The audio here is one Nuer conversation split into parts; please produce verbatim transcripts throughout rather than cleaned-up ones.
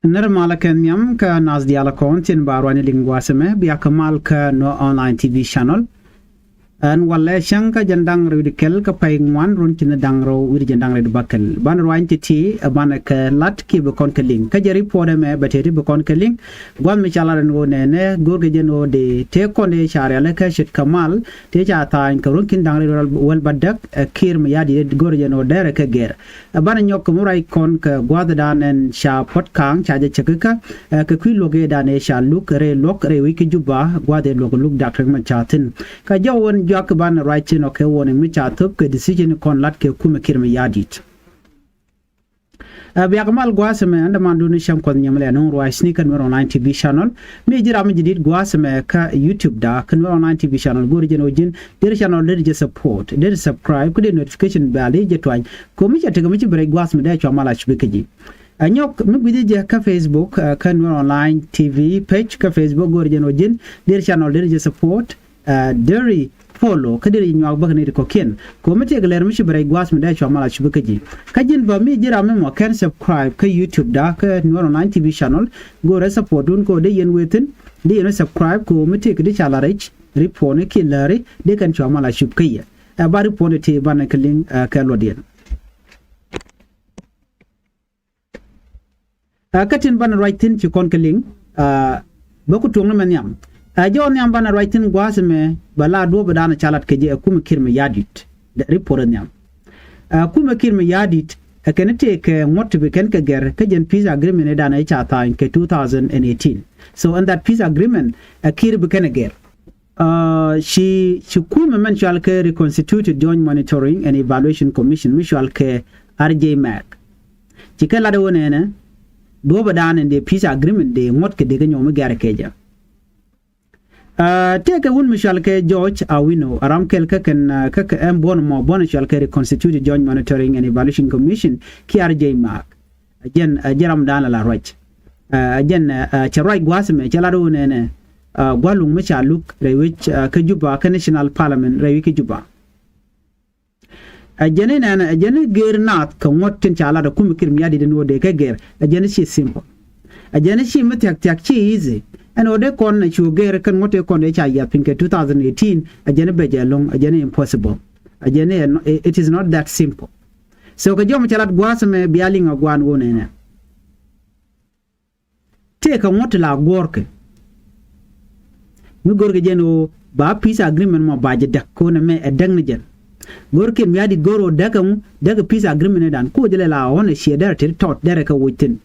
Nɛr malä kɛ nhiam kä nath diaal kɔn tin ba ruany liŋ gua̱a̱th ɛmɛ, bia kɛ mal kä Nuer Online T V channel. Ɛn walɛ cäŋ kä jiɛn da̱ŋ rɛw wi̱cdɛ kɛl kä pay ŋuan run tin da̱ŋ rɛw wi̱cdɛ jiɛn da̱ŋ rɛw wi̱cdɛ bäkɛl. Banɛ ruany ti̱ti̱, ɛ banɛ kɛ lat kiɛ bi kɔn kɛ liŋ. Kä jɛ report ɛmɛ bɛ tëë ti bi kɔn kɛ liŋ. Gua̱a̱th mi ca lat ɛn ɣöö nɛnɛ go̱rkɛ jɛn ɣöö dee tëë kɔn dee ca rialikä ce̱tkɛ mal tëë ca tha̱a̱ny kɛ run tin da̱ŋ rɛw wäl bädäk, ɛ Kiir Mayardit go̱rkɛ jɛn ɣöö derɛ kɛ gɛr. Ɛ banɛ nyɔk kɛ mi ruac kɔn kɛ gua̱a̱thdan ɛn ca puɔ̱t ka̱a̱ŋ ca jɛ cäkikä, ɛ kɛ kui̱ luɔ̱k ëëdan ëë ca luk rɛy luɔ̱k rɛy wec kä Juba, gua̱a̱th ëë luɔ̱k luk Doctor Riek Machar thi̱n. Kä jɔw ɛn juak banɛ ruac tin ɔ kɛ warning mi ca thöp kɛ decision kɔn lat kɛ kumɛ Kiir Mayardit. Ɛ biak mal gua̱a̱th ɛmɛ, ɛn dämandun ni cäŋ Kuɔth Nhiam lɛ nuŋ ruac ni kä Nuer Online T V channel. Mi ji̱ ram mi ji̱ di̱t gua̱a̱th ɛmɛ kä YouTube da kä Nuer Online T V channel, go̱o̱ri jɛn ɣöö ji̱n deri channel deri jɛ support, deri subscribe, kä deri notification bell deri jɛ tuany. Ko̱ mi cɛ tekɛ mi ci bi rɛc gua̱a̱th mi dee cua mal a cupi kä ji̱. Ɛ nyɔk mi gui̱ci jɛ kä Facebook, ɛ kä Nuer Online T V page kä Facebook, go̱o̱ri jɛn ɣöö ji̱n deri channel deri jɛ support, ɛ deri follow, kä deri nyuak bäk ni ri kɔ̱kiɛn. Ko̱ mi tëëk lɛr mi ci bi rɛc gua̱a̱th mi dee cua mal a cupi kä ji̱. Kä ji̱n bä mi ji̱ ram mi mɔ kɛn subscribe kä YouTube da kä Nuer Online T V channel, go̱o̱rɛ support dun ko̱ dee yɛn wee thi̱n, dee yɛn wee subscribe ko̱ mi tëëk di ca la rɛc, report ni kiɛ lääri, dee kɛn cua mal a cup kä yɛ. Ɛ ba report ti banɛ kɛ liŋ, ɛ kɛ luɔtdiɛn. Ɛ kä tin banɛ ruac thi̱n ci kɔn kɛ liŋ, ɛ bä ku tuɔ̱ŋni mɛ nhiam. Ɛ jɔw nhiam banɛ ruac thi̱n gua̱a̱th ɛmɛ bɛ la duɔ̱ɔ̱p ɛ da̱a̱n ca lat kɛ jɛ ɛ kumɛ Kiir Mayardit. Dee report ɛ nhiam. Ɛ kumɛ Kiir Mayardit ɛ kɛn tëëkɛ ŋuɔ̱t ti bi kɛn kɛ gɛr kä jɛn peace agreement ëëdan ëë ca tha̱a̱ny kɛ two thousand and eighteen. So ɛn that peace agreement ɛ Kiir bi kɛn ɛ gɛr. Ɛ ci, ci kumɛ mɛn cual kɛ Reconstituted Joint Monitoring and Evaluation Commission mi cual kɛ R J MAC. Ci kɛ lat ɛ wä nɛnɛ duɔ̱ɔ̱p ɛ da̱a̱n ɛn dee peace agreement dee ŋuɔ̱t kɛ dee kɛ nyɔm mi gɛr kɛ jɛ. Ɛ tëëkɛ wun mi cual kɛ George Awino, ɛ ram kɛl kä kɛn, ɛ kä kɛ ɛn buɔ̱n mɔ buɔ̱n cual kɛ Reconstituted Joint Monitoring and Evaluation Commission kiɛ R J MAC. Ɛ jɛn, ɛ jɛn ram da̱a̱n la la ruac. Ɛ jɛn, ɛ cɛ ruac gua̱a̱th ɛmɛ cɛ lat ɣöö nɛnɛ, ɛ gua̱luŋ mi ca luk rɛy wec, ɛ kä Juba kä National Parliament rɛy wec kä Juba. Ɛ jɛn inɛnɛ, ɛ jɛn i̱ gër naath kɛ ŋuɔ̱t tin ca lat ɛ kumɛ Kiir Mayardit in ɣöö dee kɛ gër. Ɛ jɛn i̱ ci simple. Ɛ jɛn i̱ ci mi thia̱k thia̱k ci easy. Ɛn ɣöö dee kɔn ɛ cu gër kɛn ŋuɔ̱t tëë kɔn dee ca yiath piny kɛ two thousand eighteen, ɛ jɛn i̱ bɛ jɛ lo̱ŋ, ɛ jɛn i̱ impossible. Ɛ jɛn i̱, it is not that simple. So kɛ jɔm ca lat gua̱a̱th ɛmɛ bia liŋ a gua̱a̱n ɣöö nɛnɛ. Tëëkɛ ŋuɔ̱t ti la guɔ̱ɔ̱rkɛ. Mi görkɛ jɛn ɣöö ba peace agreement mɔ ba jɛ däk ko̱n ɛmɛ ɛ däk ni jɛn. Görkɛ Mayardit gör ɣöö däk ɛŋu, däk ɛ peace agreement ëëdan ko̱ jɛ lɛ la ɣɔ̱n ɛ ciɛ dɛrɛ ti tɔt dɛrɛ kɛ woc thi̱n.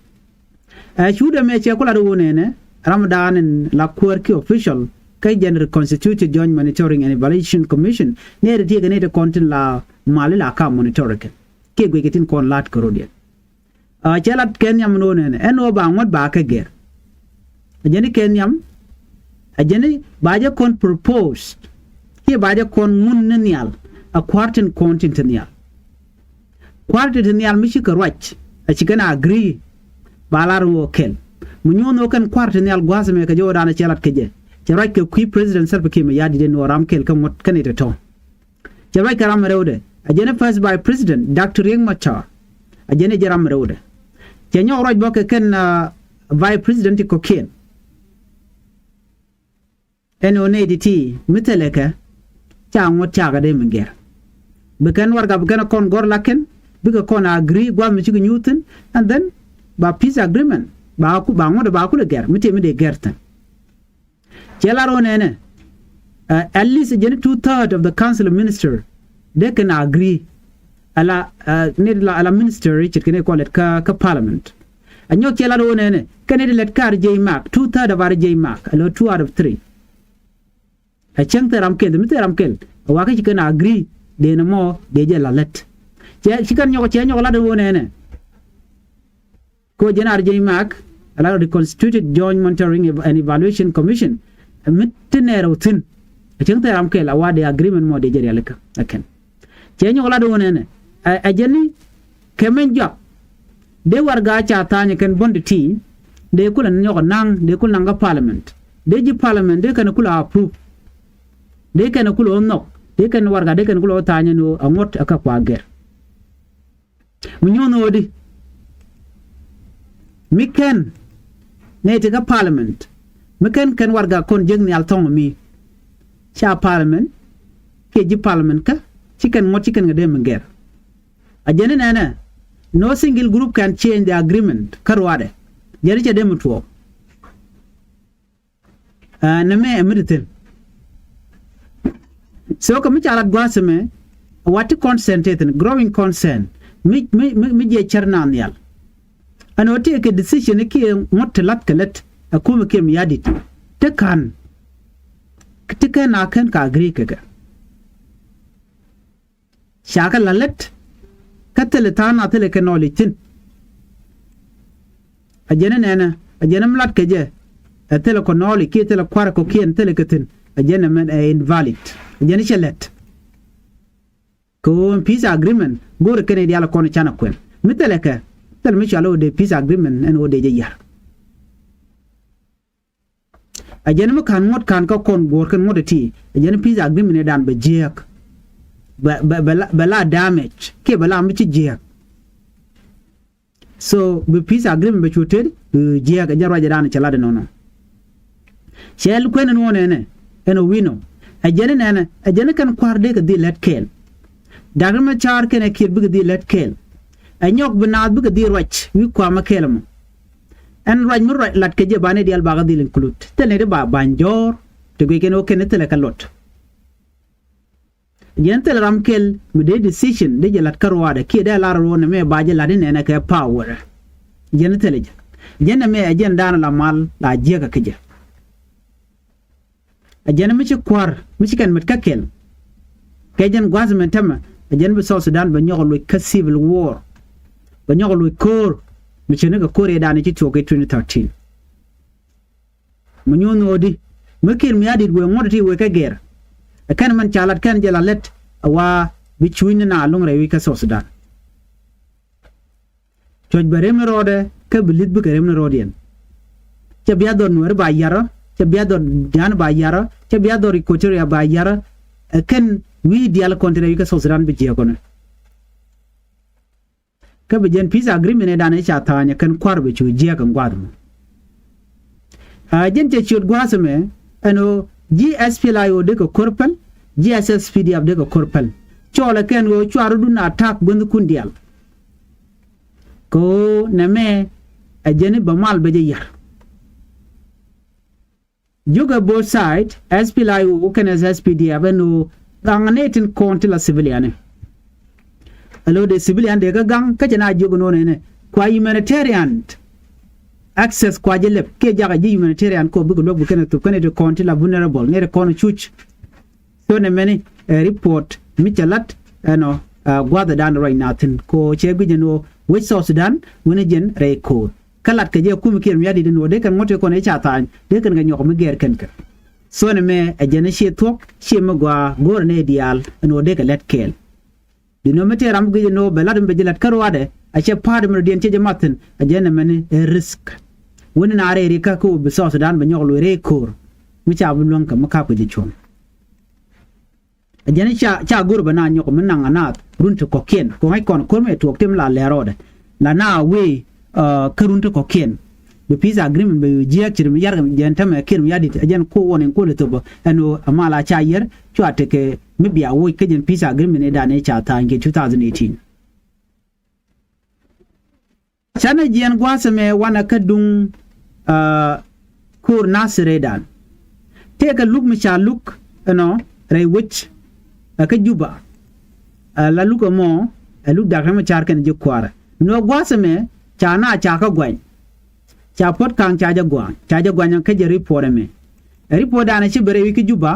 Ɛ cu dee mɛ cɛ ku lat ɣöö nɛnɛ ram da̱a̱n in la kuäär ki official kä jɛn Reconstituted Joint Monitoring and Evaluation Commission nɛy ti tiɛɛkɛ nɛy ti kɔn tin la mali la ka monitor kɛ kiɛ guickɛ tin kɔn la̱t kɛ rot yɛn. Ɛ cɛ lat kɛ nhiam ni ɣöö nɛnɛ ɛn ɣöö ba ŋuɔ̱t ba kɛ gɛr. Ɛ jɛn i̱ kɛ nhiam, ɛ jɛn i̱ ba jɛ kɔn propose kiɛ ba jɛ kɔn ŋun ni nhial ɛ kua̱r tin kɔn tin te nhial. Kua̱r tin te nhial mi cikɛ ruac ɛ ci kɛn agree ba lar ɣöö kɛl. Mi nyuɔ̱n ɣöö kɛn kua̱r tin nhial gua̱a̱th ɛmɛ kɛ jɛ ɣöö da̱a̱n ɛ cɛ lat kɛ jɛ cɛ ruac kɛ kui̱ President Salva Kiir Mayardit ɛn ɣöö ram kɛl kä ŋuɔ̱t kɛn i̱ te tɔ̱. Cɛ ruac kɛ ram rɛwdɛ. Ɛ jɛn i̱ First Vice President Doctor Riek Machar. Ɛ jɛn i̱ jɛ ram rɛwdɛ. Cɛ nyɔk ruac bä kɛ kɛn, ɛ, Vice President ti kɔ̱kiɛn. Ɛn ɣöö nɛy ti ti mi thilɛ kɛ ca ŋuɔ̱t cakɛ dee mi gɛr. Bi kɛn warɛga bi kɛn kɔn gɔ̱r la kɛn bikɛ kɔn agree gua̱a̱th mi cikɛ nyuuth thi̱n, and then ba peace agreement ba ku, ba ŋuɔ̱t ba kulɛ gɛr mi tëë mi dee gɛr thi̱n. Cɛ lar ɣöö nɛnɛ, ɛ, at least jɛn two third of the council of minister dee kɛn agree. Ala, ɛ, ni la, ala minister ce̱tkɛ ni kɔn lɛt kä, kä parliament. Ɛ nyɔk cɛ lar ɣöö nɛnɛ kɛn ni ti lɛt kä R J MAC, two third of R J MAC, ala two out of three. Ɛ cäŋ thil ram kɛl, mi thil ram kɛl ɛ wakä ci kɛn agree dee ni mɔ dee jɛ la lät. Cɛ ci kɛn nyɔk, cɛ nyɔk lat ɣöö nɛnɛ. Ko jɛn R J MAC, ala Reconstituted Joint Monitoring and Evaluation Commission, mi ti nɛɛr ɔ thi̱n. A cäŋ thil ram kɛl a wa dee agreement mɔ dee jɛ rialikä ɛ kɛn. Cɛ nyɔk lat ɣöö nɛnɛ, ɛ, ɛ jɛn ni kɛ mɛn jɔak. Dee warɛga ca tha̱a̱ny ɛ kɛn buɔ̱n ti ti, dee kulɛ nyɔk ɛ naŋ, dee kulɛ naŋ kä parliament. Dee ji̱ parliament, dee kɛn kulɛ approve. Dee kɛn kulɛ ɣöö nhɔk, dee kɛn warɛga, dee kɛn kulɛ ɣöö tha̱a̱ny ɛn ɣöö a ŋuɔ̱t ɛ kä kua gɛr. Mi nyuɔ̱n ɣöödi mi kɛn Nɛy ti kä parliament mi kɛn kɛn warɛgak kɔn jek nhial thɔŋ mi ca parliament kiɛ ji̱ parliament kä ci kɛn ŋuɔ̱t ci kɛn kɛ dee mi gɛr. A jɛn inɛnɛ, no single group can change the agreement kä ruaadɛ. Jɛn i̱ cɛ dee mi tuɔɔk. Aa, nɛmɛ ɛ mi ti thi̱n. So kɛ mi ca lat gua̱a̱th ɛmɛ, wa ti concern tëë thi̱n, growing concern mi, mi, mi, mi jiɛ cär naath nhial. Ɛn ɣöö tëëkɛ decision kiɛ ŋuɔ̱t ti la̱t kɛ lät ɛ kumɛ kiɛ mi ya̱di̱t ti ka̱n ti kɛn a kɛn ka agree kɛ kɛ. Ca kɛ la̱t lät kä thilɛ tha̱a̱ŋ a thilɛ kɛ knowledge thi̱n. A jɛn inɛnɛ, a jɛn mi lat kɛ jɛ ɛ thilɛ kɛ knowledge kiɛ thilɛ kua̱r kɔ̱kiɛn thilɛ kɛ thi̱n. A jɛn ɛmɛn ɛ invalid. A jɛn cɛ lät. Kɛ ɣöö ɛn peace agreement go̱o̱rɛ kɛn i̱ diaal kɔn canɛ kuɛn mi thilɛ kɛ, thilɛ mi cɔal i̱ ɣöö dee peace agreement ɛn ɣöö dee jɛ ya̱r. A jɛn mi ka̱n ŋuɔ̱t ka̱n kä kɔn guɔ̱ɔ̱r kɛn ŋuɔ̱t iti, a jɛn peace agreement ɛ dan bɛ jiääk. Bɛ, bɛ, bɛ la, bɛ la damage kiɛ bɛ la mi ci jiääk. So bi peace agreement bɛ cu tet bi jiääk, ɛ jɛn ruac ɛ dan cɛ lat ɛnɔnɔ. Cɛ kuɛn ɛn ɣöö nɛnɛ ɛn ɣöö wi̱nɔ ɛ jɛn nɛnɛ ɛ jɛn kɛn kua̱r dee kɛ dhil lät kɛɛl. Dak Riɛk Macar kɛnɛ Kiir bikɛ dhil lät kɛɛl. Ɛ nyɔk bi naath bikɛ dhil ruac wi̱i̱ kua̱r mi kɛɛl ɛmɔ. Ɛn ruac mi ruac lat kɛ jɛ banɛ diaal bakɛ dhil include thilɛ ni ti ba ba̱ny jɔ̱ɔ̱r ti guic kɛn ɣöö kɛn thilɛ kɛ luɔt. Jɛn thilɛ ram kɛl mi dee decision dee jɛ la̱t kä ruaadɛ kiɛ dee lar ruɔ̱n ɛmɛ ba jɛ la̱t inɛnɛ kɛ power. Jɛn thilɛ jɛ. Jɛn ɛmɛ ɛ jɛn da̱a̱n la mal la jiäkä kä jɛ. Ɛ jɛn mi ci kua̱r mi ci kɛn mit kä kɛl. Kɛ jɛn gua̱th min tämɛ ɛ jɛn bi South Sudan bɛ nyɔk loc kä civil war. Bɛ nyɔk loc ko̱o̱r mi ci ni kɛ ko̱o̱r ëëdan ci tuɔɔk kɛ twenty thirteen. Mi nyuuth ni ɣöö di mi Kiir Mayardit wëë ŋuɔ̱t ti wëë kɛ gɛr. Ɛ kɛn mɛn ca lat kɛn jɛ la lät ɛ wa bi cuuc ni na luŋ rɛy wi̱c kä South Sudan. Cuɔ̱c bɛ rem ni rɔɔdɛ kä bi li̱th bikɛ rem ni rɔɔdiɛn. Cɛ bia dhɔr Nuɛɛri ba yarä, cɛ bia dhɔr Ja̱a̱n ba yarä, cɛ bia dhɔr Equatoria ba yarä. Ɛ kɛn wi̱i̱ diaal kɔn ti rɛy wi̱c kä South Sudan bi jiɛɛk kɔnɛ. Kä bi jɛn peace agreement ëëdan i̱ ca tha̱a̱ny ɛ kɛn kua̱r bɛ cu jiɛɛk ɛn gua̱a̱th mɔ. Aa, jɛn cɛ ciöt gua̱a̱th ɛmɛ ɛn ɣöö ji̱ S P L A I O dee kɛ ko̱r päl, ji̱ S S P D F dee kɛ ko̱r päl. Cɔɔl ɛ kɛn ɣöö cuarɛ dun attack guäthdikun diaal. Kɛ ɣöö nɛmɛ ɛ jɛn i̱ bɛ mal bɛ jɛ yär. Jukɛ both side, S P L A I O kɛnɛ S P D F ɛn ɣöö gaŋ ni tin kɔn ti la civilian ni. Alo dee civilian dee kä gaŋ kä cɛ na jiök nɔnɛ nɛ kua humanitarian access kua jɛ lɛp kiɛ jakɛ ji̱ humanitarian kɔ bikɛ luäk bi kɛnɛ thop kɛnɛ ti kɔn ti la vulnerable nɛ ti kɔn cuc. So nɛ mɛni ɛ report mi cɛ lat ɛnɔ, ɛ, gua̱thɛ dan ruac na thi̱n kɔ cɛ guic ɛn ɣöö wec South Sudan wini jɛn rɛy ko̱o̱r. Kä lat kɛ jɛ kum Kiir Mayardit ɛn ɣöö dee kɛn ŋuɔ̱t ti kɔn i̱ ca tha̱a̱ny dee kɛn kɛ nyɔk mi gɛr kɛn kɛ. So nɛ mɛ ɛ jɛn i̱ ciɛ thuɔ̱k ciɛ mi gɔaa go̱o̱rɛ nɛ diaal ɛn ɣöö dee kɛ lɛt kɛɛl. Di nɔ mi tëë ram guic ɛn ɣöö bɛ lat mi bɛ ji̱ lat kä ruaadɛ a cɛ pa̱a̱t mi rɔ diɛn cɛ jɛ mat thi̱n a jɛn ɛmɛni ɛ risk. Wuni na rɛy rikä kä wä bi South Sudan bɛ nyɔk luɔc rɛy ko̱o̱r mi ca bi luäŋ kɛ mi ka̱p kɛ ji̱ cuɔ̱ŋ. A jɛn ca ca go̱r bɛ na nyɔk mi naŋ a naath run ti kɔ̱kiɛn kɛ ŋa̱c kɔn ko̱r mi ɛ tuɔɔk tim la lɛr rɔɔdɛ la na wee, ɛ, kä run ti kɔ̱kiɛn. Bi peace agreement bɛ jiääk ci ri mi yar jɛn tämɛ Kiir Mayardit a jɛn ko warning ko lɛ thop ɛn ɣöö a mal a ca yär cua tekɛ mi bia woc kä jɛn peace agreement ëëdan ëë ca tha̱a̱ny kɛ two thousand eighteen. Canɛ jiɛn gua̱a̱th ɛmɛ wanɛ kä duŋ, aa, ko̱o̱r Nasir ëëdan. Tëëkɛ luk mi ca luk ɛnɔ rɛy wec ɛ kä Juba. Ɛ la luk ɛmɔ ɛ luk Dak Riɛk Macar kɛnɛ ji̱ kua̱rɛ. Nɔ gua̱a̱th ɛmɛ ca na ca kä guany. Ca Puɔ̱t Ka̱a̱ŋ ca jɛ gua̱a̱ŋ ca jɛ gua̱a̱ŋ kä jɛ report ɛmɛ. Ɛ report danɛ ci ben rɛy wi̱c kä Juba.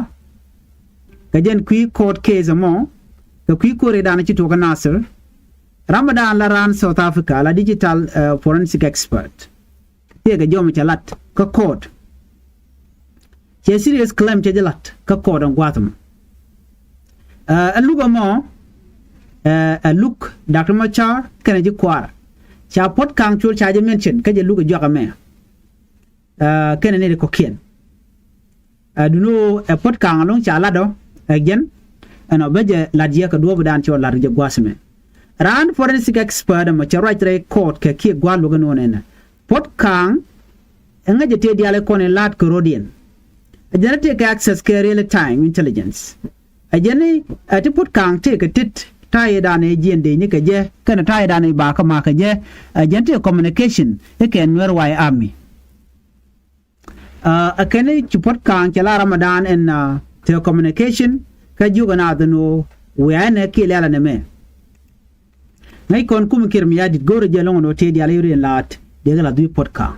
Kɛ jɛn kui̱ court case ɛmɔ kɛ kui̱ ko̱o̱r ëëdan ci tuɔɔk kä Nasir. Ram ëëdan la raan South Africa la digital, ɛ, forensic expert. Tëëkɛ jɔmɛ cɛ lat kä court. Cɛ serious claim cɛ jɛ lat kä court ɛn gua̱a̱th ɛmɔ. Ɛ, ɛ luk ɛmɔ, ɛ, ɛ luk Dak Riɛk Macar kɛnɛ ji̱ kua̱rɛ. Ca Puɔ̱t Ka̱a̱ŋ col ca jɛ mention kä jɛ luk ɛ juak ɛmɛ. Ɛ, kɛnɛ ni ri kɔ̱kiɛn. Ɛ, duno ɛ Puɔ̱t Ka̱a̱ŋ ɛlɔ̱ŋ ca lat ɔ ɛ jɛn ɛnɔ bä jɛ lat yɛ kɛ duɔ̱ɔ̱p dan cɛ ɔ lat jɛ gua̱a̱th ɛmɛ. Raan forensic expert ɛmɔ cɛ ruac rɛy court kɛ kiɛ gua̱a̱th luɔ̱k ɛn ɣöö nɛnɛ Puɔ̱t Ka̱a̱ŋ Ɛŋa jɛ tëë diaal ɛ kɔn in la̱a̱t kɛ ro̱diɛn. Ɛ jɛn ɛ tëë kɛ access kɛ real time intelligence. Ɛ jɛn ɛ ti Puɔ̱t Ka̱a̱ŋ tëë kɛ tit ta̱yɛ danɛ jiɛn dee nyikɛ jɛ kɛnɛ ta̱yɛ danɛ ba kä ma̱a̱ kɛ jɛ. Ɛ jɛn tëë communication ikɛ Nuer White Army. Ɛ kɛn i̱ ci Puɔ̱t Ka̱a̱ŋ cɛ la Ramadan ɛn tëë communication kä jiök ɛn a dhin ɣöö wiaa ɛnɛ kiɛ lɛl ɛnɛ mɛ. Ŋäc kɔn kum Kiir Mayardit go̱o̱rä jɛ lɔŋ ɛn ɣöö tëë diaal i̱ rin la̱a̱t dee kɛ la dhui̱ Puɔ̱t Ka̱a̱ŋ.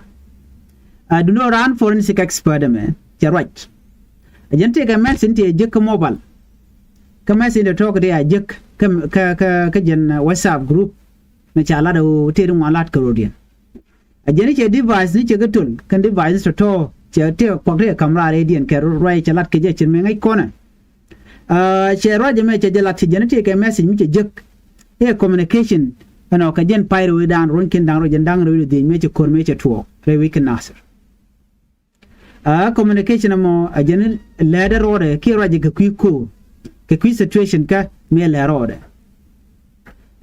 Ɛ duundɛ raan forensic expert ɛmɛ cɛ ruac. Ɛ jɛn tëë kɛ message tëë jek kä mobile. Kä message tëë tɔ̱ kɛ tëë a jek kä kä kä kä jɛn WhatsApp group. Mɛ ca lat ɛ ɣöö tëë ri ŋuan la̱a̱t kɛ ro̱diɛn. A jɛn i̱ cɛ device ni cɛ kɛ töl kɛn device ni tɔ̱tɔ̱ cɛ tëë kuak tëë ka̱m raar rɛydiɛn kɛ ruac cɛ lat kɛ jɛ cin mëë ŋäc kɔnɛ. Cɛ ruac ɛmɛ cɛ jɛ lat cɛ jɛn i̱ tëë kɛ message mi cɛ jek. I̱ communication ɛnɔ kɛ jɛn pay rɛw i̱ da̱a̱n ruɔ̱n kiɛn da̱ŋ rɛw jɛn da̱ŋ rɛw i̱ dhieec mëë cɛ ko̱r mëë cɛ tuɔɔk rɛy wec kä Nasir. A communication ɛmɔ a jɛn lɛɛdɛ rɔɔdɛ kiɛ ruacɛ kɛ kui̱ ko̱o̱r kɛ kui̱ situation kä mëë lɛɛ rɔɔdɛ.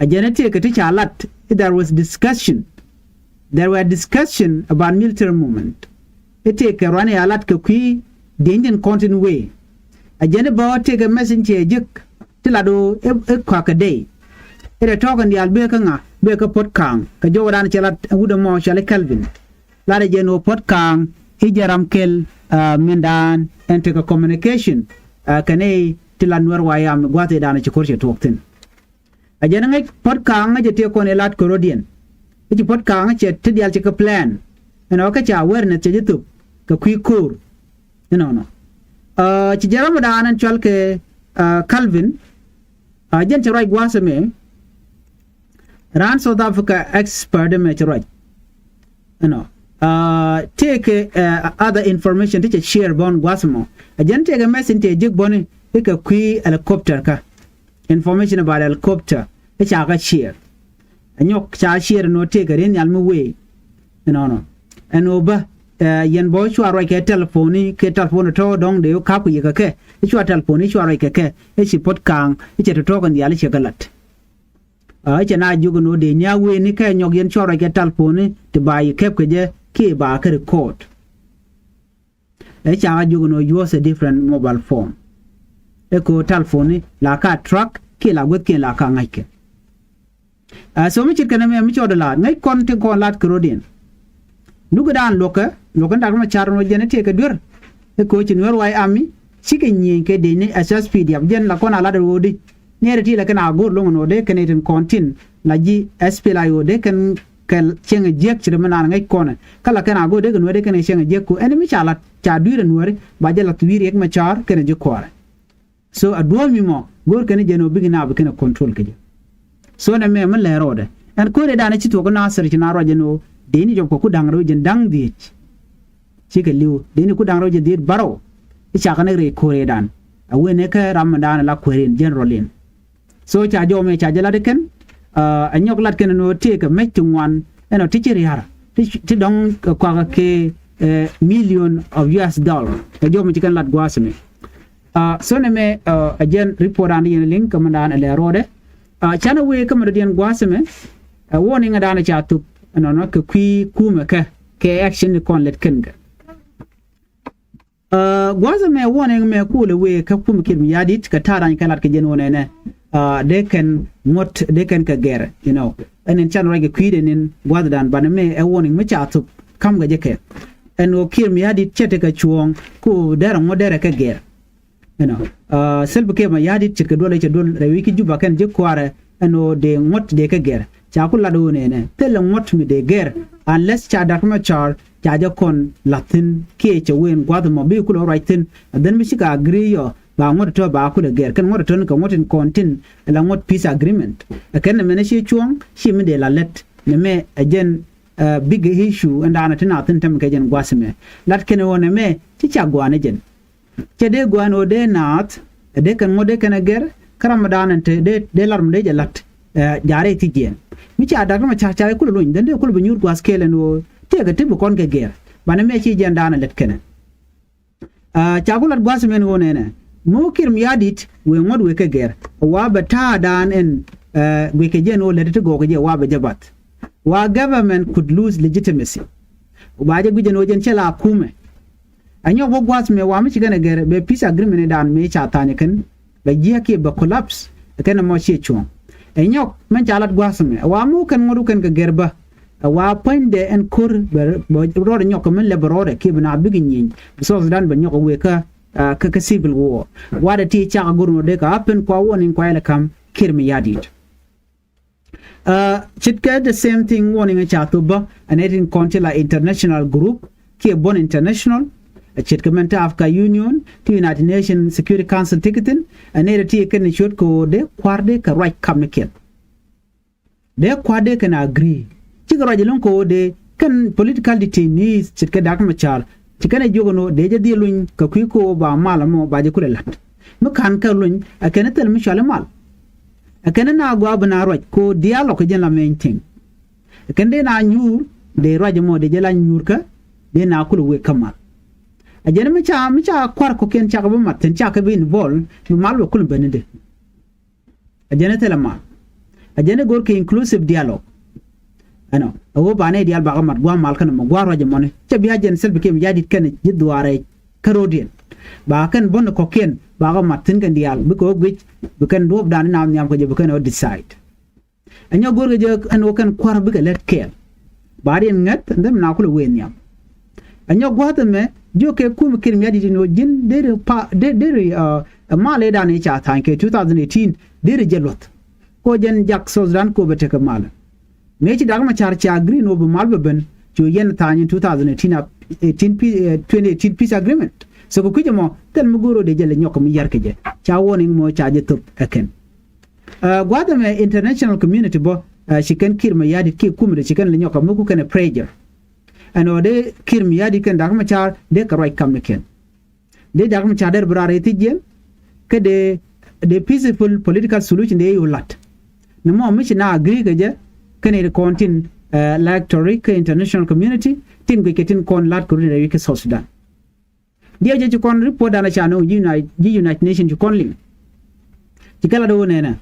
A jɛn ɛ tëëkɛ ti ca lat i̱ there was discussion, there were discussion about military movement. I̱ tëëkɛ ruanɛ a lat kɛ kui̱ dieny tin kɔn tin wee. A jɛn i̱ bä tëëkɛ message cɛ jek ti lat ɣöö i̱ kua̱kä dey. I̱ dee tɔ̱ɔ̱kɛ diaal bëë kä ŋa bëë kä Puɔ̱t Ka̱a̱ŋ kɛ jɔwä dan cɛ lat wut ɛmɔ cɔal i̱ Kelvin. Lat ɛ jɛn ɣöö Puɔ̱t Ka̱a̱ŋ i̱ jɛ ram kɛl mindan ɛn tekɛ communication kɛ nɛy ti la Nuer White Army gua̱th ëëdan ci ko̱r cɛ tuɔɔk thi̱n. A jɛn ŋäc Puɔ̱t Ka̱a̱ŋ ŋäc ɛ tëë kɔn ɛ la̱t kɛ ro̱diɛn. I̱ ci Puɔ̱t Ka̱a̱ŋ cɛ ti diaal ci kɛ plan ɛnɔ kä ca awareness cɛ ji̱ thop kɛ kui̱ ko̱o̱r. Inɔnɔ ci jɛ Ramadan ɛn cual kɛ Calvin. A jɛn cɛ ruac gua̱a̱th ɛmɛ. Raan South Africa expert ɛmɛ cɛ ruac. Ɛnɔ tëëkɛ other information ti cɛ share bɔn gua̱a̱th ɛmɔ. A jɛn tëëkɛ message tëë jek bɔni i̱ kɛ kui̱ helicopter kä. Information about helicopter i̱ ca kä share. Ɛ nyɔk ca share ɛn ɣöö tëëkɛ ri nhial mi wee. Inɔnɔ ɛn ɣöö bä yɛn bä cua ruac kɛ telephone i̱ kɛ telephone tɔ̱ dɔ̱ŋ dee wä ka̱p kɛ yɛ kɛ kɛ i̱ cua telephone i̱ cua ruac kɛ kɛ i̱ ci Puɔ̱t Ka̱a̱ŋ i̱ cɛ tɔ̱tɔ̱ kɛ nhial i̱ cɛ kɛ la̱t. Ɛ cɛ na jiök ɛn ɣöö dee nhial wee ni kɛ nyɔk yɛn cua ruac kɛ telephone i̱ ti ba yɛ kɛp kɛ jɛ kiɛ ba kɛ record. Ɛ ca ɣä jiök ɛn ɣöö use a different mobile phone. Ɛ kɛ ɣöö telephone ni la ka track kiɛ la guäthkiɛn la ka ŋa̱ckɛ. Ɛ so mi ce̱tkɛ nɛmɛ mi cɔɔdɛ la̱a̱t ŋäc kɔn tin kɔn la̱a̱t kɛ ro̱diɛn. Nukɛ daan luɔ̱kɛ luɔ̱kɛ ni dak mɛ car ɛn ɣöö jɛn ɛ tëëkɛ duer. Ɛ kɛ ɣöö ci Nuer White Army cikɛ nyieny kɛ dec ni S S P D F jɛn la kɔn a la̱t ɛ ɣöö di. Nɛɛrɛ ti la kɛn a go̱o̱r lo̱ŋ ɛn ɣöö dee kɛn i̱ tin kɔn tin la ji̱ S P L A I ɣöö dee kɛn kɛ cieŋ jiäk ci ri mi naan ŋäc kɔnɛ kä la kɛn a go̱o̱r dee kɛ Nuäär dee kɛn kɛ cieŋ jiäk ku ɛn mi ca la̱t ca dui̱r ɛ Nuääri ba jɛ la̱th wi̱i̱ Riɛk Machar kɛnɛ ji̱ kɔaarɛ. So a duɔ̱ɔ̱p mi mɔ go̱o̱r kɛn jɛn ɔ bikɛ naap kɛn ɛ control kɛ jɛ. So nɛ mɛ mi lɛɛr rɔɔdɛ ɛn ko̱rɛ danɛ ci thuɔ̱k Nasir ci na ruac jɛn ɔ dee ni jɔp kɛ ku da̱ŋ rɛw jɛn da̱ŋ dhiec. Cikɛ li̱w dee ni ku da̱ŋ rɛw jɛn dhiec bärɔw. I̱ cakɛ ni rɛy ko̱rɛ dan a wen ni kä ram mi danɛ la kueerin general in. So ca jɔmɛ ca jɛ lat ikɛn. Ɛ nyɔk lat kɛn ɛn ɣöö tëëkɛ mec ti ŋuan ɛn ɔ ti ci ria̱r ti dɔ̱ŋ kuakä kɛ million of U S dollar. Ɛ jɔmɛ ci kɛn lat gua̱a̱th ɛmɛ. So nɛ mɛ ɛ jɛn report an di yɛn liŋ kä mɛ daan ɛ lɛ ruɔdɛ. Canɛ wee kä mɛ dɔ̱diɛn gua̱a̱th ɛmɛ. Ɛ warning ɛ daan ɛ ca thop ɛnɔnɔ kɛ kui̱ kumɛ kɛ kɛ action ni kɔn lɛt kɛn kɛ. Gua̱a̱th ɛmɛ warning mɛ kulɛ wee kä kumɛ Kiir Mayardit kɛ ta̱a̱ rany kɛ lat kɛ jɛn wä nɛnɛ. Dee kɛn ŋuɔ̱t dee kɛn kɛ gɛr, you know. Ɛn in can ruac kɛ kui̱dɛ nin gua̱a̱th dan banɛ mɛ ɛ warning mi ca thop kam kɛ jɛ kɛ. Ɛn ɣöö Kiir Mayardit cɛ tekɛ cuɔ̱ɔ̱ŋ ku derɛ ŋuɔ̱t derɛ kɛ gɛr. You know, Salva Kiir Mayardit ce̱tkɛ duɔl ɛ cɛ duɔl rɛy wi̱c kä Juba kɛn ji̱ kua̱rɛ ɛn ɣöö dee ŋuɔ̱t dee kɛ gɛr. Ca ku lat ɣöö nɛnɛ thilɛ ŋuɔ̱t mi dee gɛr unless ca Dak Machar ca jɛ kɔn la̱th thi̱n kiɛ cɛ wen gua̱th ɛmɔ bi kulɛ ruac thi̱n. Ɛ dhɛn mi cikɛ agree yɔ ba ŋuɔ̱t ɛ tɔ̱ ba kulɛ gɛr kɛn ŋuɔ̱t ɛ tɔ̱ ni kɛ ŋuɔ̱t in kɔn tin ɛ la ŋuɔ̱t peace agreement. Ɛ kɛn nɛmɛ ni ci cuɔ̱ɔ̱ŋ ci mi dee la lät nɛmɛ ɛ jɛn big issue ɛn daanɔ ti na thi̱n tämɛ kɛ jɛn gua̱th ɛmɛ. Lat kɛn ɣöö nɛmɛ ci ca gua̱a̱n ɛ jɛn. Cɛ dee gua̱a̱n ɣöö dee naath ɛ dee kɛn ŋuɔ̱t dee kɛn ɛ gɛr kä ram mi daanɔ te dee lar mi dee jɛ la̱t. Jaarɛ thiec jiɛn mi ca Dak Machar ca kulɛ lony dhän dee kulɛ bi nyuur gua̱a̱th kɛɛl ɛn ɣöö tëëkɛ ti bi kɔn kɛ gɛr banɛ mɛ ci jiɛn daanɔ lät kɛnɛ. Ca ku lat gua̱a̱th mɛn ɣöö nɛnɛ mi wä Kiir Mayardit wëë ŋuɔ̱t wëë kɛ gɛr wa bɛ ta̱a̱ daan ɛn guickɛ jiɛn ɣöö lät ti gɔɔkɛ jiɛ wa bɛ jɛ bath. Wa government could lose legitimacy. Ba jɛ gui̱c ɛn ɣöö jɛn cɛ la kumɛ. Ɛ nyɔk bä gua̱a̱th mɛ wa mi ci kɛn ɛ gɛr bɛ peace agreement dan mi ca tha̱a̱ny kɛn bɛ jiäk kiɛ bɛ collapse. Ɛ kɛn ɛmɔ ciɛ cuɔ̱ɔ̱ŋ. Ɛ nyɔk mɛn ca lat gua̱a̱th mɛ ɛ wa mi wä kɛn ŋuɔ̱t wä kɛn kɛ gɛr bä. Ɛ wa puɔ̱nydɛ ɛn ko̱r bɛ rɔɔdɛ nyɔk kɛ min lɛ bɛ rɔɔdɛ kiɛ bi na bikɛ nyieny bi South Sudan bɛ nyɔk ɛ wëë kä kä civil war. Wadɛ ti cak a go̱r ŋuɔ̱t dee kɛ a pen kua warning kua ilɛ ka̱m Kiir Mayardit. Ce̱tkɛ the same thing warning ca thop bä ɛn ɛ tin kɔn ti la international group kiɛ buɔ̱n international. Ce̱tkɛ mɛn ti Africa Union ti United Nations Security Council ti kɛ thi̱n ɛn ɛ ti kɛn ciöt kɛ ɣöö dee kua̱r dee kɛ ruac kamnikiɛn. Dee kua̱r dee kɛn agree cikɛ ruac ɛlɔ̱ŋ kɛ ɣöö dee kɛn political detainees ce̱tkɛ Dak Macar. Ci kɛn ɛ jiök ɛn ɣöö dee jɛ dhil luny kɛ kui̱ kɛ ɣöö ba mal ɛmɔ ba jɛ kulɛ la̱t. Mi ka̱n kɛ luny ɛ kɛn thil mi cuali mal. Ɛ kɛn na gɔaa bi na ruac kɛ ɣöö dialogue kɛ jɛn la main thing. Ɛ kɛn dee na nyuur dee ruac ɛmɔ dee jɛ la nyuur kä dee na kulɛ wek kä mal. Ɛ jɛn mi ca mi ca kua̱r kɔ̱kiɛn cakɛ bi mat thi̱n cakɛ bi involve bi mal bɛ kulɛ ben ni dee. Ɛ jɛn ɛ thilɛ mal. Ɛ jɛn ɛ go̱r kɛ inclusive dialogue. Ɛnɔ ɛ ɣöö banɛ diaal bakä mat gua̱a̱ mal kɛn ɛmɔ gua̱a̱ ruac ɛmɔni cɛ bia jɛn Salva Kiir Mayardit kɛn ji̱ dhuaarɛ kä ro̱diɛn. Ba kɛn buɔ̱n kɔ̱kiɛn bakä mat thi̱n kɛn diaal bikɛ ɣöö guic bi kɛn duɔ̱ɔ̱pdan in a nhiam kɛ jɛ bi kɛn ɣöö decide. Ɛ nyɔk go̱rkɛ jɛ ɛn ɣöö kɛn kua̱r bikɛ lät kɛɛl. Ba riɛn ŋäth ɛn dhɛm na kulɛ wee nhiam. Ɛ nyɔk gua̱a̱th ɛmɛ jiök kɛ kumɛ Kiir Mayardit in ɣöö ji̱n deri pa de- deri ɛ mal ëëdan i̱ ca tha̱a̱ny kɛ two thousand eighteen deri jɛ luɔ̱th. Ko jɛn jak South Sudan ko bɛ tekɛ mal. Mëë ci Dak Macar ca agree ni wä bi mal bɛ ben cu yɛn tha̱a̱ny in two thousand eighteen ap- eighteen pi- eh, twenty eighteen peace agreement. So kɛ kui̱c ɛmɔ thil mi go̱o̱r ɣöö dee jɛ lɛ nyɔk kɛ mi yar kɛ jɛ ca warning mɔ ca jɛ thop ɛ kɛn. Gua̱a̱th ɛmɛ international community bä ci kɛn Kiir Mayardit kiɛ kumɛ dee ci kɛn lɛ nyɔk kɛ mi ku kɛn ɛ pressure. Ɛn ɣöö dee Kiir Mayardit kɛn Dak Macar dee kɛ ruac kamnikiɛn. Dee Dak Macar dee bi raar ɛ thiec jiɛn kä dee dee peaceful political solution dee yo̱o̱ la̱t. Ni mɔ mi ci na agree kɛ jɛ kɛn ɛ kɔn tin electory kä international community tin guic kɛ tin kɔn la̱t kɛ run ɛ wi̱c kä South Sudan. Diɛw jɛ ci kɔn report dan a ca nööŋ ji̱ United ji̱ United Nation ci kɔn liŋ. Ci kɛ lat ɣöö nɛnɛ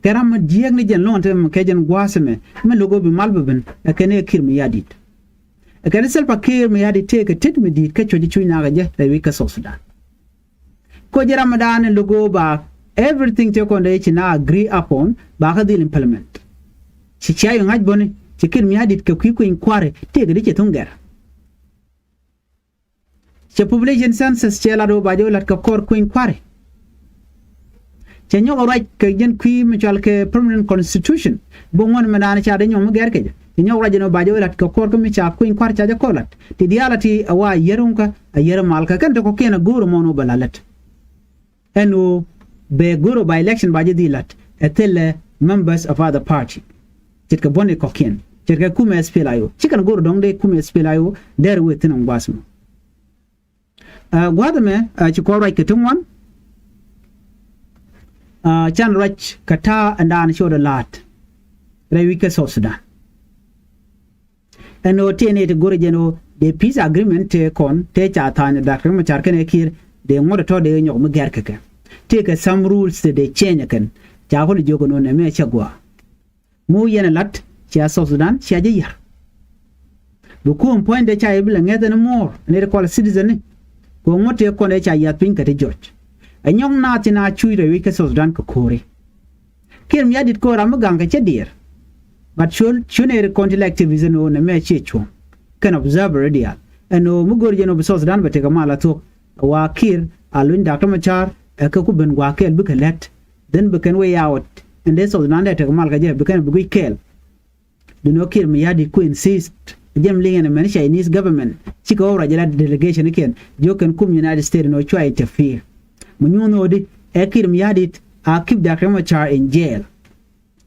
kɛ ram mi jiääk ni jɛn lɔ̱ŋ te mɛ kɛ jɛn gua̱a̱th ɛmɛ mi lo̱k ɣöö bi mal bɛ ben ɛ kɛn ɛ Kiir Mayardit. Ɛ kɛn Salva Kiir Mayardit tëëkɛ tet mi di̱i̱t kä cuɔ̱c cuc nakä jɛ rɛy wi̱c kä South Sudan. Ko jɛ ram mi daan in lo̱k ɣöö ba everything te kɔn dee ci na agree upon ba kä dhil implement. Ci cia yɛ ŋa̱c bäni ci Kiir Mayardit kɛ kui̱ kui̱ny kua̱ri tëëkɛ di cɛ thuŋ gɛr. Cɛ population census cɛ lat ɣöö ba jɛ wä la̱t kɛ kɔr kui̱ny kua̱ri. Cɛ nyɔk ruac kɛ jɛn kui̱ mi cɔal kɛ permanent constitution bi ŋuɔ̱n mi naan ca dee nyɔk mi gɛr kɛ jɛ cɛ nyɔk ruac jɛn ɣöö ba jɛ wä la̱t kɛ kɔr kä mi ca kui̱ny kua̱r ca jɛ kɔr la̱t ti diaal a ti a wa a yier ŋukä a yier mal kä kɛn te kɔ̱kiɛn a go̱o̱r ɛmɔn ɣöö bɛ la̱t lät. Ɛn ɣöö bɛ go̱r ɔ ba election ba jɛ dhil la̱t ɛ thilɛ members of other party. Ce̱tkɛ buɔ̱n i̱ kɔ̱kiɛn ce̱tkɛ kumɛ S P L A I O ci kɛn go̱r ɔ dɔ̱ŋ dee kumɛ S P L A I O dɛr wëë thi̱n ɛn gua̱a̱th mɔ. Gua̱a̱th ɛmɛ ci kɔn ruac kɛ ti ŋuan. Can ruac kɛ ta̱a̱ ɛn daan ci ɣöö dee la̱a̱t rɛy wi̱c kɛ South Sudan. Ɛn ɣöö tëë nɛy ti go̱rɛ jɛn ɣöö dee peace agreement tëë kɔn tëë ca tha̱a̱ny Dak Riek Machar kɛnɛ Kiir dee ŋuɔ̱t ɛ tɔ̱ dee nyɔk mi gɛ̈r kɛ kɛ. Tëëkɛ some rules tëë dee change ɛ kɛn ca kɔn jiök ɛn ɣöö nɛmɛ cɛ gua̱a̱. Mi wä yɛn ɛ la̱t cia South Sudan cia jɛ ya̱r. Bi kuäm puɔ̱nydɛ ca yɛ bi lɛ ŋäth ɛn muɔ̱ɔ̱r ɛn ɣöö ti kɔl citizen ni. Kɛ ɣöö ŋuɔ̱t tëë kɔn dee ca yath piny kɛ ti jɔc. Ɛ nyɔk naath ci na cuc rɛy wi̱c kä South Sudan kɛ ko̱ri. Kiir Mayardit kɔn ram mi ga̱ŋ kɛ cä diɛɛr. But cu cu nɛy ri kɔn ti lɛ activist ɛn ɣöö nɛmɛ ciɛ cuɔ̱ŋ kɛn observer diaal ɛn ɣöö mi go̱r jɛn ɣöö bi South Sudan bɛ tekɛ mal a thuɔ̱k. Ɛ wa Kiir a luny Dak Riek Machar ɛ kɛ ku ben gua̱a̱k kɛɛl bikɛ lät. Then bi kɛn way out ɛn dee South Sudan dee tekɛ mal kɛ jɛ bi kɛn bi guic kɛɛl. Duno Kiir Mayardit ku insist jɛm liŋ ɛn mɛn Chinese government cikɛ wä ruac la delegation ikiɛn jiök kɛn kum United States ɛn ɣöö cua interfere. Mi nyuun ɣöödi ɛ Kiir Mayardit a keep Dak Riek Machar in jail.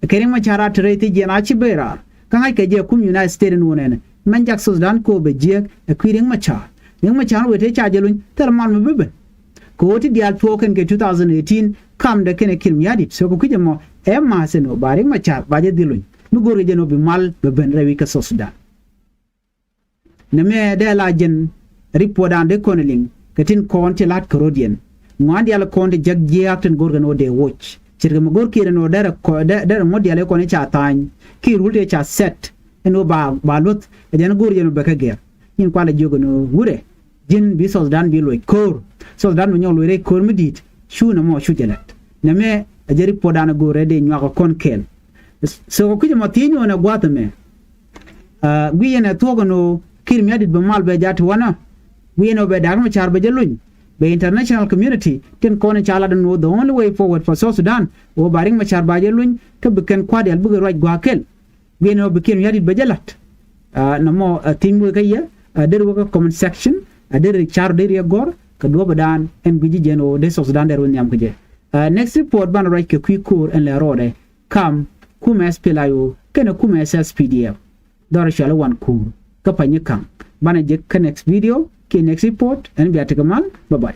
Kɛ Riek Machar a te rɛy thiec jiɛn a ci ben raar kä ŋa̱ckɛ jɛ kum United States ɛn ɣöö nɛnɛ mɛn jak South Sudan kɛ ɣöö bɛ jiääk ɛ kui̱ Riek Machar. Riek Machar wëë te ca jɛ luny thil mal mi bi ben. Kɛ ɣöö ti diaal tuɔɔk kɛn kɛ two thousand eighteen kamdɛ kɛnɛ Kiir Mayardit so kɛ kui̱c ɛmɔ ɛ ma̱a̱th ɛn ɣöö ba Riek Machar ba jɛ dhil luny mi go̱o̱rkɛ jɛn ɣöö bi mal bɛ ben rɛy wi̱c kä South Sudan. Nɛmɛ dee la jɛn report an dee kɔn liŋ kɛ tin kɔn ti la̱t kɛ ro̱diɛn. Ŋuan diaal kɔn ti jek jiääk tin go̱o̱rkɛ ni ɣöö dee woc ce̱tkɛ mi go̱o̱r Kiir ɛn ɣöö derɛ ŋuɔ̱t diaal ɛ kɔn i̱ ca tha̱a̱ny Kiir wul ti ca set ɛn ɣöö ba ba luth ɛ jɛn go̱o̱r jɛn ɣöö bɛ kɛ gɛr. Nyin kualɛ jiök ɛn ɣöö wurɛ ji̱n bi South Sudan bi luɔc ko̱o̱r. South Sudan mi nyɔk luɔc rɛy ko̱o̱r mi di̱i̱t, cu nɛmɔ cu jɛ la̱t. Nɛmɛ a jɛ report dan a go̱o̱rɛ dee nyuak ɛ kɔn kɛɛl. So kɛ kui̱c ɛmɔ thiec ni ɣän ɛ gua̱a̱th ɛmɛ, guic yɛn ɛ thuɔ̱k ɛn ɣöö Kiir Mayardit bɛ mal bɛ ja̱ ti wanɔ. Guic yɛn ɛ ɣöö bɛ Dak Macar bɛ jɛ luny, bɛ international community tin kɔn in ca lat ɛn ɣöö the only way forward for South Sudan ɣöö ba Riek Macar ba jɛ luny kä bi kɛn kua̱r diaal bikɛ ruac gua̱a̱th kɛl. Guic yɛn ɛ ɣöö bi Kiir Mayardit bɛ jɛ la̱t. Nɛmɔ thiec mi wä kä yɛ, a der wä kä comment section, a der car der yɛ gɔ̱r kɛ duɔ̱ɔ̱p dan ɛn guic ji̱ jɛn ɣöö dee South Sudan dee ruɔ̱n nhiam kä jɛ. Next report banɛ ruac kɛ kui̱ ko̱o̱r ɛn lɛ rɔɔdɛ kam kumɛ S P L A I O kɛnɛ kumɛ S S P D F. Dhɔr cuali wan kuur kä Panyikaŋ. Banɛ jek kä next video kiɛ next report, ɛn bia tekɛ mal. Bye bye.